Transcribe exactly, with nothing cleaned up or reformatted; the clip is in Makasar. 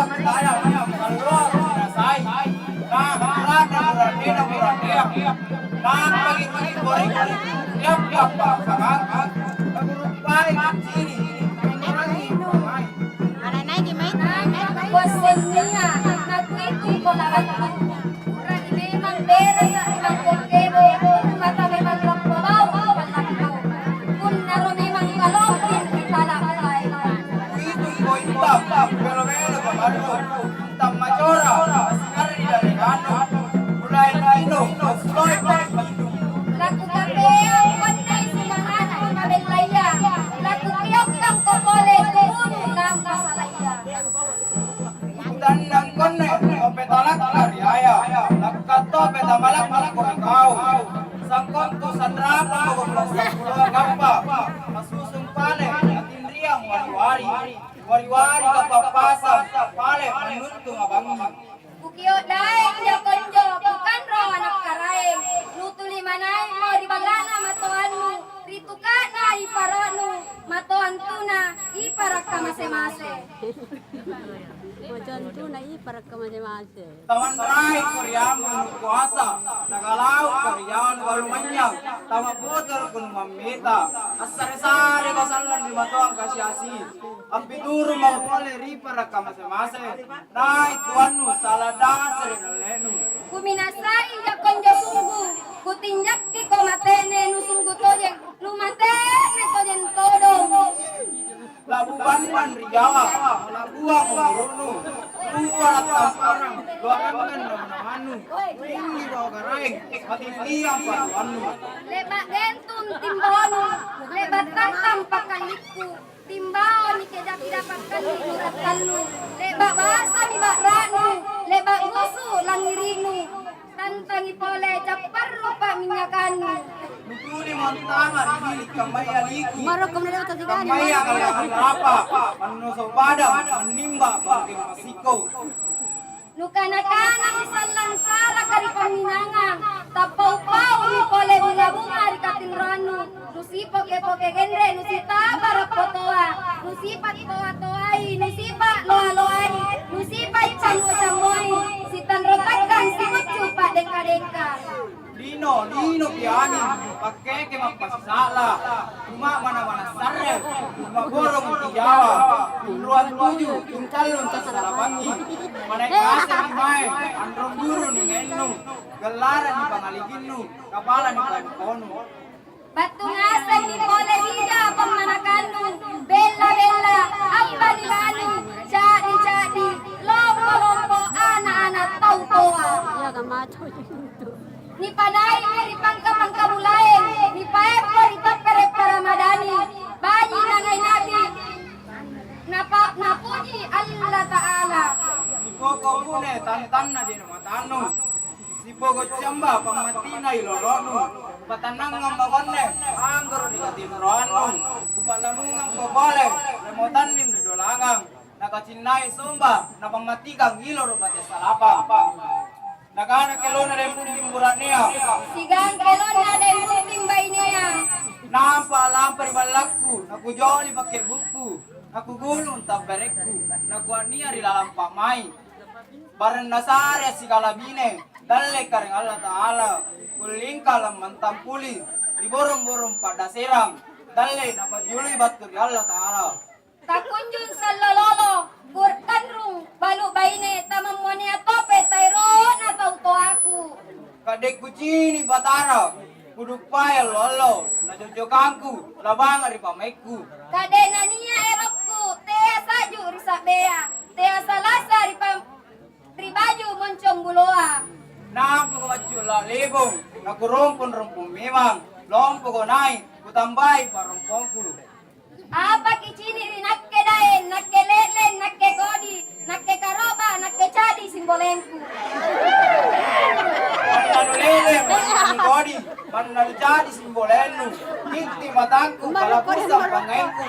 Taya, taya, allo, rasai. Nah, rata, rata, rata, rata. Nah, bagi, bagi, goreng, goreng. Siap, siap, siap, siap. Baik, sini. Kuassennia, nakuitu iko labattu. Purani memang berasa ri bangkong kebo, mata memang lompo bau ri ballakku. Punnaro memang kalompong ri tala utai. Kuitu iko imbang, belo-belo pamarru, tamma cora, masingarri dallekannu. Mulai lino, mulai pa'bindu. Lakukapea konne sumangana mabellaya, lakukiokkangko pole tunu nampa salaya. Tannang konne, ope talakka ri aya, lakka tope tamalakka ko ikau. Sangkontu sanrapang ko pulo sampuloa kappa, masusung pale, atinriang wari-wari, wari-wari kapappasang, pale mannuntung abangi. Kukio' daeng jako-njo, kukanrong ana' karaeng. Nutuli manaimmo ri balla'na matoannu, ri tuka'na ipara'nu, matoantuna iparakka mase-mase. Matoantuna iparakka mase-mase. Tamanraiko ri ambo nukoasa, nagalauko ri yawa nubalu manynyang, tama'botoroko numammeta, assare-sareko sallang ri matoang kasi-asi. Ampituru mako pole ri parakka mase-mase. Nai' tuannu sala dasere' dalle'nu. Kuminasai jako-njo sunggu, kutinjakkiko mate'ne nusunggu tojeng, numate'ne tojeng todong. Labu bannang ri Jawa, labuang umuru'nu, luara' tamparang, luarangang nawa-nawannu, tinggi bawang karaeng, matinggiang patuannu. Le'ba' gentung timbonu, le'ba' tantang pakkallikku. Timbao nikejaki dapakkanni nurattannu, le'ba' basami ba'ra'nu, le'ba' gusu' langngiri'nu, tantangi pole capparru pa'minyakannu. Nutuli montama ri bili' kammaya liku, kammaya kallang rapa, mannoso' badang, mannimba bangkeng masikko. Nukana-kanami sallang salaka ri pamminangang, tappau-paumi pole bunga-bunga ri katinroannu, nusipoke-poke genre, nusitaba rappotoa, nusipa' toa-toai, nusipa' loa-loai, nusipa' cammo-cammoi, sitanro takkang simuccu pa'dekka-dekka. Lino, lino piani, pakkeke mappasisa'la, cuma mana-mana sarre, cuma borong ri Jawa, ruang tuju, tingkallung tassalapangi, manaik ngaseng mae, anrong guru ningainnu, gellara nipangalikinnu, kapala nipanu-panu. Battu ngasemmi pole bija pammanakannu, bella-bella, abbani-bani, ca'di-ca'di, lompo-lompo, ana'-ana' tau toa. Iya, kamma tau itu. Nipadai'mi ri pangka-pangka bulaeng, nipaeppo ri tappere' Paramadani, baji' nangai nabi, napa-, napuji Allata'ala. Sipoko' bune tantanna je'ne' matannu, sipoko' camba pammattina iloro'nu, patannangang makonne anggoro' ri katinroannu, kupa'lamungangko pole, remo tanning ri dolangang. Nakacinnai somba, napammatikang iloro' bate salapang. Nakana kelonna Daeng Bunting bura'nea, siagang kelonna Daeng Bunting bainea, nampa a'lampa ri ballakku, nakujoli pakke'bukku, nakugulung tabberekku, nakua'nia ri lalang pa'mai'. Barang nasare assikalabine, dalle' Karaeng Allata'ala, kullingka lammantang puli ri borong-borong pa'daserang, dalle' napa'jului battu ri Allata'ala. Takunjung sallo lolo, kurtanrung balu' baine, tamammonea tope taero'na tau toaku. Ka'de' kucini' Batara, kuduppai allo-allo, najojokangku, labanga' ri pa'maikku. Ka'de' nania' erokku, tea sa'ju ri sa'bea, tea salasa ri pam-, ri baju moncong buloa. Nampako maccu' la'lebong, nakurompong-rompong memang, lompoko nai', kutambai pa'rompongku. Apa kicini' ri nakke Daeng, nakke le'leng, nakke kodi, nakke karoba, nakke ca'di simbolengku. Manna nule'leng, manna nukodi, manna nuca'di simbolennu. Kitti' matangku, kala'busang pangngaengku.